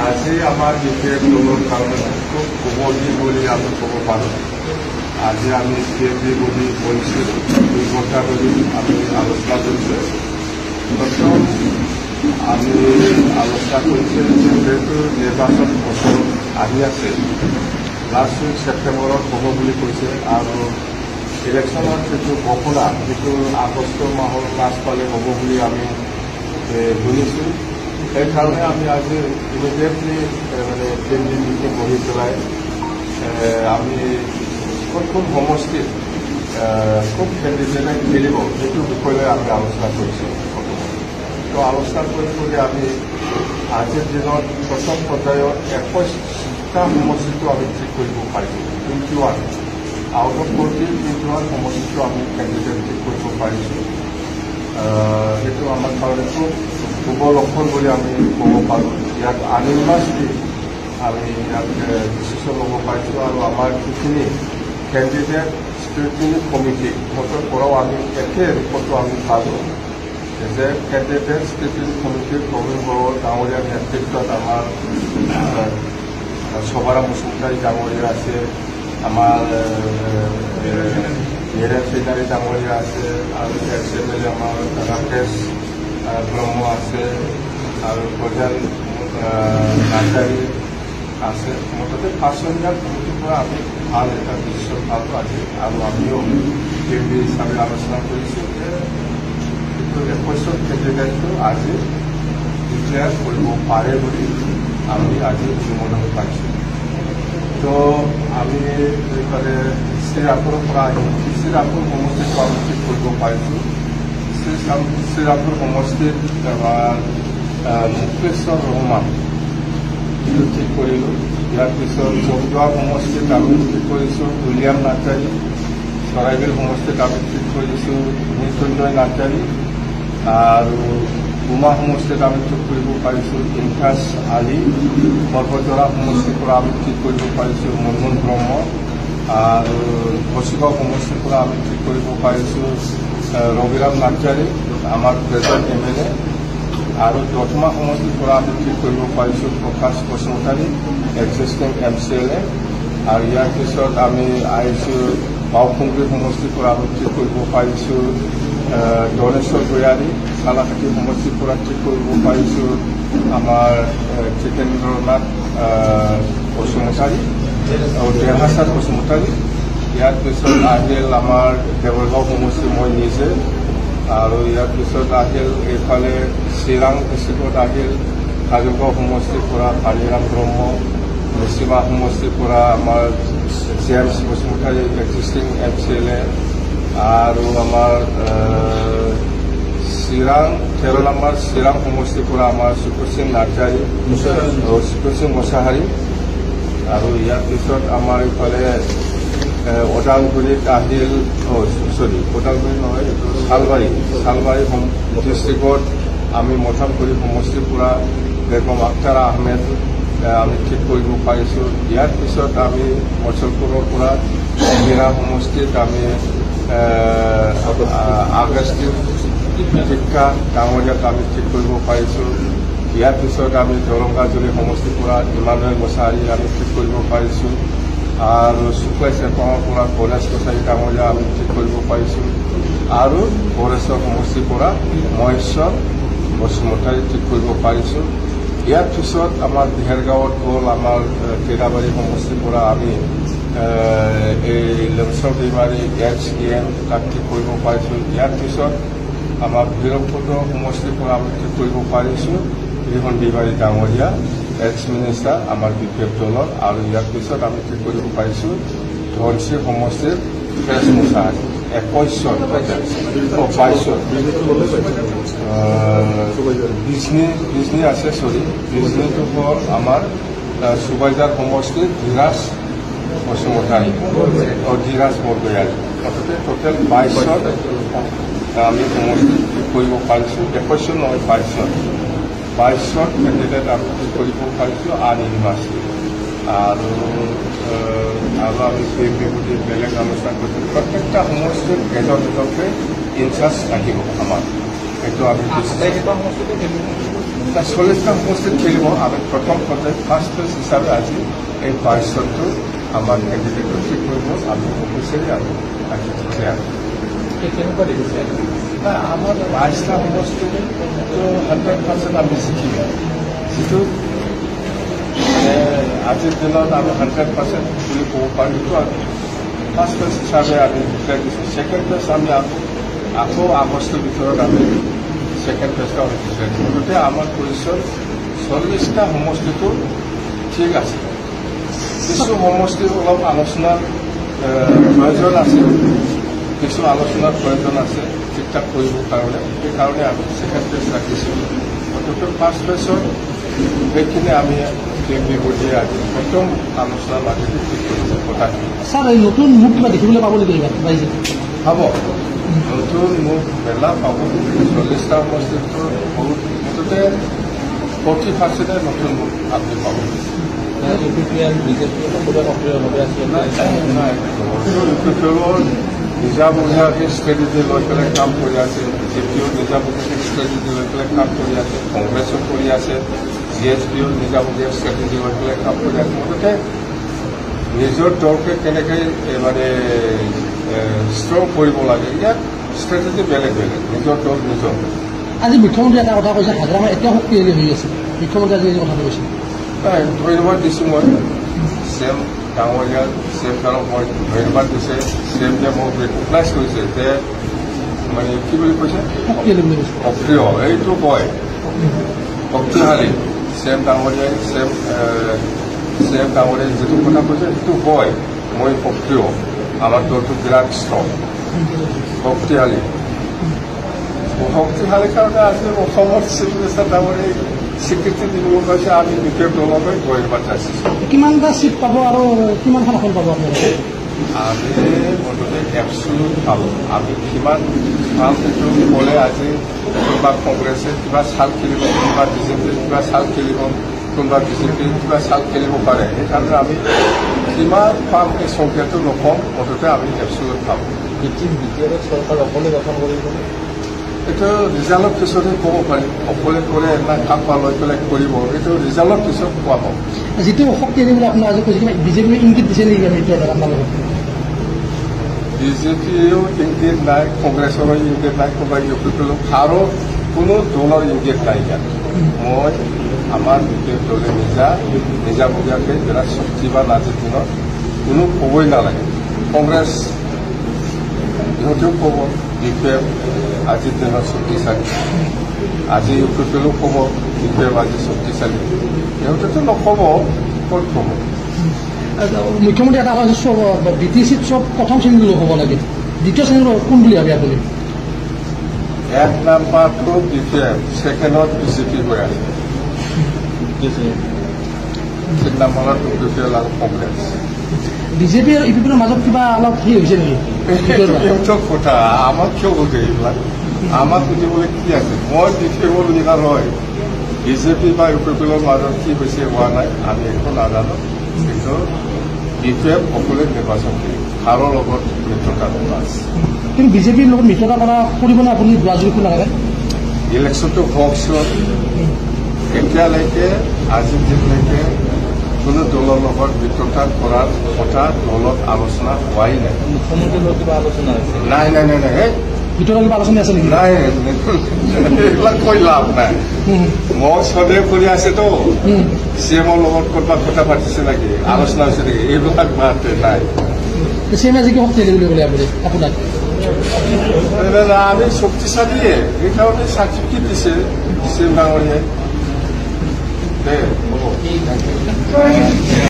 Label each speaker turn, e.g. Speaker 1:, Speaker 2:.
Speaker 1: আজি আমাৰ B P F দলৰ কাৰণে খুব শুভ দিন বুলি আমি ক'ব পাৰোঁ। আজি আমি পি এম বি বডি কৰিছোঁ, 2 ঘণ্টা ধৰি আমি আলোচনা কৰিছোঁ। প্ৰথম আমি আলোচনা কৰিছোঁ, যিহেতু নিৰ্বাচন বছৰ আহি আছে, লাষ্ট উইক ছেপ্টেম্বৰত হ'ব বুলি কৈছে আৰু ইলেকশ্যনৰ যিটো ঘোষণা, সেইটো আগষ্ট মাহৰ লাষ্ট পালে হ'ব বুলি আমি শুনিছোঁ। সেইকাৰণে আমি আজি ইমিডিয়েটলি মানে পি এম বি মিটিং বহি পেলাই আমি কোন কোন সমষ্টিত কোন কেণ্ডিডেটে খেলিব, সেইটো বিষয় লৈ আমি আলোচনা কৰিছোঁ বৰ্তমান। তো আলোচনা কৰি কৰি আমি আজিৰ দিনত প্ৰথম পৰ্যায়ত 21টা সমষ্টিটো আমি ঠিক কৰিব পাৰিছোঁ। 21 out of 40, 21 সমষ্টিটো আমি কেণ্ডিডেট ঠিক কৰিব পাৰিছোঁ। সেইটো আমাৰ কাৰণে খুব শুভ লক্ষণ বুলি আমি ক'ব পাৰোঁ। ইয়াত আনিমাছলি আমি ইয়াত ডিচিশ্যন ল'ব পাৰিছোঁ আৰু আমাৰ যিখিনি কেণ্ডিডেট স্ক্ৰুটিনি কমিটি, সিহঁতৰ পৰাও আমি একে ৰিপৰ্টটো আমি পালোঁ যে কেণ্ডিডেট স্ক্ৰুটিনি কমিটিৰ প্ৰবীণ বড়ো ডাঙৰীয়াৰ নেতৃত্বত আমাৰ শোভাৰাম বসুমতাৰী ডাঙৰীয়া আছে, আমাৰ হীৰেণ চৈধাৰী ডাঙৰীয়া আছে আৰু এক্স এম এল এ আমাৰ ৰাকেশ ব্ৰহ্ম আছে আৰু প্ৰধান নাৰ্জাৰী আছে। মুঠতে পাঁচজনীয়া কমিটিৰ পৰা আমি ভাল এটা ডিচিশ্যন পালোঁ আজি। আৰু আমিও পি এম বি হিচাপে আলোচনা কৰিছোঁ যে এইটো 21জন কেণ্ডিডেটটো আজি ডিক্লেয়াৰ কৰিব পাৰে বুলি আমি আজি অনুমোদন পাইছোঁ। তো আমি এইফালে শ্ৰীৰামপুৰৰ পৰা আহিম। শ্ৰীৰামপুৰ সমষ্টিটো আমি ঠিক কৰিব পাৰিছোঁ। শ্ৰীৰামপুৰ সমষ্টিত আমাৰ মুক্তেশ্বৰ ৰহমান, সেইটো ঠিক কৰিলোঁ। ইয়াৰ পিছত জমদুৱাৰ সমষ্টিত আমি ঠিক কৰিছোঁ উইলিয়াম নাৰ্জাৰী। চৰাইবিল সমষ্টিত আমি ঠিক কৰিছোঁ মৃত্যুঞ্জয় নাৰ্জাৰী আৰু গুমা সমষ্টিত আমি ঠিক কৰিব পাৰিছোঁ ইমতাজ আলী। পৰ্বতজৰা সমষ্টিৰ পৰা আমি ঠিক কৰিব পাৰিছোঁ মুনমুন ব্ৰহ্ম আৰু কচুগাঁও সমষ্টিৰ পৰা আমি ঠিক কৰিব পাৰিছোঁ ৰবিৰাম নাৰ্জাৰী, আমাৰ প্ৰেজেণ্ট এম এল এ। আৰু দতমা সমষ্টিৰ পৰা আমি ঠিক কৰিব পাৰিছোঁ Prakash Basumatary, existing M C L A. আৰু ইয়াৰ পিছত আমি আহিছোঁ বাওখুংগ্ৰী সমষ্টিৰ পৰা আমি ঠিক কৰিব পাৰিছোঁ দনেশ্বৰ গয়াৰী। চালাকাটি সমষ্টিৰ পৰা ঠিক কৰিব পাৰিছোঁ আমাৰ জিতেন্দ্ৰনাথ বসুমতাৰী আৰু দেৰহাছাৎ বসুমতাৰী। ইয়াৰ পিছত আহিল আমাৰ দেৱৰগাঁও সমষ্টি, মই নিজে। আৰু ইয়াৰ পিছত আহিল এইফালে চিৰাং ডিষ্ট্ৰিক্টত আহিল কাজলগাঁও সমষ্টিৰ পৰা কালিৰাম ব্ৰহ্ম, মেচিমা সমষ্টিৰ পৰা আমাৰ James Basumatary, existing M C L এ। আৰু আমাৰ চিৰাং 13 নম্বৰ চিৰাং সমষ্টিৰ পৰা আমাৰ সুকুৰ নাৰ্জাৰী, সুকুৰ সিং মোছাহাৰী। আৰু ইয়াৰ পিছত আমাৰ এইফালে ওদালগুৰিত আহিল, অ' চৰি, ওদালগুৰি নহয়, এইটো শালবাৰী। শালবাৰী ডিষ্ট্ৰিক্টত আমি মথামগুৰি সমষ্টিৰ পৰা বেগম আখতাৰ আহমেদ আমি ঠিক কৰিব পাৰিছোঁ। ইয়াৰ পিছত আমি মুছলপুৰৰ পৰা মীৰা সমষ্টিত আমি আগষ্টিন টিক্কা ডাঙৰীয়াক আমি ঠিক কৰিব পাৰিছোঁ। ইয়াৰ পিছত আমি দৰংগাজুলি সমষ্টিৰ পৰা ইমানুৱেল মোছাহাৰী আমি ঠিক কৰিব পাৰিছোঁ আৰু শুক্লাই চেৰফাঙৰ পৰা গণেশ কছাৰী ডাঙৰীয়া আমি ঠিক কৰিব পাৰিছোঁ আৰু গোৰেশ্বৰ সমষ্টিৰ পৰা মহেশ্বৰ বসুমতাৰী ঠিক কৰিব পাৰিছোঁ। ইয়াৰ পিছত আমাৰ দেৰগাঁৱত গ'ল আমাৰ কেৰাবাৰী সমষ্টিৰ পৰা আমি এই লংচৰ দৈমাৰী, এক্স ই এম, তাক ঠিক কৰিব পাৰিছোঁ। ইয়াৰ পিছত আমাৰ ভৈৰৱকুণ্ড সমষ্টিৰ পৰা আমি ঠিক কৰিব পাৰিছোঁ ৰিহণ দৈমাৰী ডাঙৰীয়া, এক্স মিনিষ্টাৰ আমাৰ বি পি এফ দলৰ। আৰু ইয়াৰ পিছত আমি ঠিক কৰিব পাৰিছোঁ ধনশিৰি সমষ্টিৰ ফ্ৰেছ মুছাহাৰী। 21ত, 22ত বিজনী, বিজনী আছে, চৰি, বিজনীটো হ'ল আমাৰ সুবাইজাৰ সমষ্টিৰ ধীৰাজ বসুমতাৰী, ধীৰাজ বৰগয়াৰী। মুঠতে টোটেল 22ত আমি সমষ্টি ঠিক কৰিব পাৰিছোঁ। 21ত নহয়, 22ত, 22ত কেণ্ডিডেট আমি ঠিক কৰিব পাৰিছোঁ আনইউনিভাৰ্চিটি। আৰু আমি পি এম বি বুলি বেলেগ আলোচনা কৰিছোঁ। প্ৰত্যেকটা সমষ্টিত এজন এজনকৈ ইনচাৰ্জ থাকিব আমাৰ, সেইটো আমি
Speaker 2: আটাইকেইটা সমষ্টিতে খেলিব?
Speaker 1: 40টা সমষ্টিত খেলিব। আমি প্ৰথম পৰ্যায়ত ফাৰ্ষ্ট ফেজ হিচাপে আজি এই পাৰ্চনটো আমাৰ কেণ্ডিডেটটো ঠিক কৰিব। আমি অফিচিয়েলি আমি আজি ডিক্লেয়াৰ।
Speaker 2: কেনেকুৱা দেখিছে?
Speaker 1: আমাৰ 22টা সমষ্টিত 100% আমি জিকিম। যিটো মানে আজিৰ দিনত আমি 100% বুলি ক'ব পাৰোঁ। সেইটো আমি ফাৰ্ষ্ট ফেজ হিচাপে আমি ডিক্লেয়াৰ দিছোঁ। ছেকেণ্ড ফেজ আমি আকৌ আগষ্টৰ ভিতৰত আমি ছেকেণ্ড ফেজটো আমি ডিক্লেয়াৰ দিছোঁ। গতিকে আমাৰ পজিশ্যন 40টা সমষ্টিটো ঠিক আছে। কিছু সমষ্টিৰ অলপ আলোচনাৰ প্ৰয়োজন আছে, কিছু আলোচনাৰ প্ৰয়োজন আছে ঠিক ঠাক কৰিবৰ কাৰণে। সেইকাৰণে আমি ছেকেণ্ড ফেজ ৰাখিছোঁ। গতিকে ফাৰ্ষ্ট ফেজত সেইখিনি আমি কেন্দ্ৰীয় আজি প্ৰথম আলোচনাৰ মাজেদি ঠিক কৰিছে কথাখিনি।
Speaker 3: ছাৰ, এই নতুন মুখ কিবা দেখিবলৈ পাব নেকি এইবাৰ ৰাইজে?
Speaker 1: পাব, নতুন মুখ মেলা পাব। 40টা সমষ্টিতো বহুত, মুঠতে 40% নতুন মুখ আপুনি পাব।
Speaker 2: U P P L, BJP সকলোৱে সক্ৰিয়ভাৱে আছে?
Speaker 1: নাই, ইউ পি পি এলৰ নিজাববীয়াকৈ ষ্ট্ৰেটেজি লৈ পেলাই কাম কৰি আছে, বিজেপিও নিজাববীয়াকৈ ষ্ট্ৰেটেজি লৈ পেলাই কাম কৰি আছে, কংগ্ৰেছো কৰি আছে, জি এছ পিও নিজাববীয়া ষ্ট্ৰেটেজি লৈ পেলাই কাম কৰি আছে। মুঠতে নিজৰ দলকে কেনেকৈ মানে ষ্ট্ৰং কৰিব লাগে, ইয়াত ষ্ট্ৰেটেজি বেলেগ বেলেগ, নিজৰ দল নিজৰ।
Speaker 3: আজি মুখ্যমন্ত্ৰীয়ে এটা কথা কৈছে, হাগ্ৰামা এতিয়া শক্তিশালী হৈ আছে। মুখ্যমন্ত্ৰীয়ে আজি এই কথাটো কৈছে।
Speaker 1: নাই, ধন্যবাদ দিছোঁ মই চেম ডাঙৰীয়া, চেম ছাৰক মই ধন্যবাদ দিছে। চেম যে মোক ৰিকগনাইজ কৰিছে যে মানে কি বুলি কৈছে,
Speaker 3: শক্তিশালী বুলি কৈছে।
Speaker 1: সক্ৰিয়, এইটো কয় শক্তিশালী। চেম ডাঙৰীয়াই চেম ডাঙৰীয়াই যিটো কথা কৈছে সেইটো হয়। মই সক্ৰিয়, আমাৰ দলটো বিৰাট ষ্ট্ৰং, শক্তিশালী। শক্তিশালী কাৰণে আজি অসমত চিফ মিনিষ্টাৰ ডাঙৰীয়াই স্বীকৃতি দিব পাইছে। আমি বিশেষ দলকে ধন্যবাদ যাচিছোঁ।
Speaker 3: কিমানটা চিট পাব আৰু কিমানখন আসন পাব আপোনালোকে?
Speaker 1: আমি মুঠতে এবচুলুট পাব। আমি কিমান পাম সেইটো ক'লে আজি কোনোবা কংগ্ৰেছে কিবা চাল খেলিব, কোনোবা বিজেপিয়ে কিবা চাল খেলিব, কোনোবা বিজেপিয়ে কিবা চাল খেলিব পাৰে। সেইকাৰণে আমি কিমান পাম এই সংখ্যাটো নকওঁ, মুঠতে আমি এবচুলুট পাম।
Speaker 2: বি টি আৰত চৰকাৰ অকলে গঠন কৰিব?
Speaker 1: এইটো ৰিজাল্টৰ পিছতহে ক'ব পাৰিম। অকলে কৰে না কাপা লৈ পেলাই কৰিব, এইটো ৰিজাল্টৰ পিছত কোৱা হ'ব।
Speaker 3: যিটো শক্তিশালী বুলি আপোনাৰ আজি কৈছে, কিবা বিজেপিয়ে ইংগিত দিছে নেকি মিত্ৰতাত আপোনালোকক?
Speaker 1: বিজেপিয়েও ইংগিত নাই, কংগ্ৰেছৰো ইংগিত নাই, কোনোবা ইউ পি পি এল কাৰো কোনো দলৰ ইংগিত নাই ইয়াত। মই আমাৰ বিজেপি দলে নিজাববীয়াকৈ বিৰাট শক্তিবান। আজিৰ দিনত কোনো ক'বই নালাগে। কংগ্ৰেছ ইহঁতেও ক'ব বি পি এফ আজিৰ দিনত শক্তিশালী, আজি ইউ পি পি এলো ক'ব বি পি এফ আজি শক্তিশালী। ইহঁতেতো নক'ব, ক'ত ক'ব?
Speaker 3: মুখ্যমন্ত্ৰী এটা কথা, চব বি টি চিত চব প্ৰথম শ্ৰেণীৰ লোক হ'ব লাগে, দ্বিতীয় শ্ৰেণীৰ লোক কোন বুলি ভাবে আপুনি?
Speaker 1: এক নাম্বাৰটো বি পি এফ, ছেকেণ্ডত বিজেপি হৈ আছে, তিন নম্বৰত ইউ পি পি এল আৰু কংগ্ৰেছ।
Speaker 3: বিজেপি আৰু ইউ পি পি এলৰ মাজত কিবা অলপ হেৰি হৈছে নেকি?
Speaker 1: সিহঁতৰ কথা, আমাক কিয় সোধে এইবিলাক? আমাক সুধিবলৈ কি আছে? মই বি পি এফৰ লিডাৰ হয়, বিজেপি বা ইউ পি পি এলৰ মাজত কি হৈছে হোৱা নাই আমি একো নাজানো। কিন্তু বি পি এফ সকলোৱে নিৰ্বাচন খেলিব, কাৰো লগত মিত্ৰতা নকৰা।
Speaker 3: কিন্তু বিজেপিৰ লগত মিত্ৰতা কৰিবনে আপুনি যোৱা যদি নাথাকে?
Speaker 1: ইলেকশ্যনটো হওকচোন। এতিয়ালৈকে আজিৰ দিনলৈকে কোনো দলৰ লগত মিত্ৰতা কৰাৰ কথা দলত আলোচনা হোৱাই নাই।
Speaker 2: মুখ্যমন্ত্ৰীৰ লগত কিবা আলোচনা হৈছে?
Speaker 1: নাই নাই নাই নাই।
Speaker 3: ভিতৰত কিবা আলোচনা আছে নেকি?
Speaker 1: নাই, এইবিলাক কৈ লাভ নাই। মই সন্দেহ কৰি আছেতো চি এমৰ লগত ক'ৰবাত কথা পাতিছে নেকি, আলোচনা হৈছে নেকি, এইবিলাক বাদ নাই।
Speaker 3: চি এম আজি কি শক্তিশালী বুলি ক'লে আপুনি আপোনাক?
Speaker 1: আমি শক্তিশালীয়ে, সেইকাৰণে চাৰ্টিফিকেট দিছে চি এম ডাঙৰীয়াই। দে হ'ব, thank U.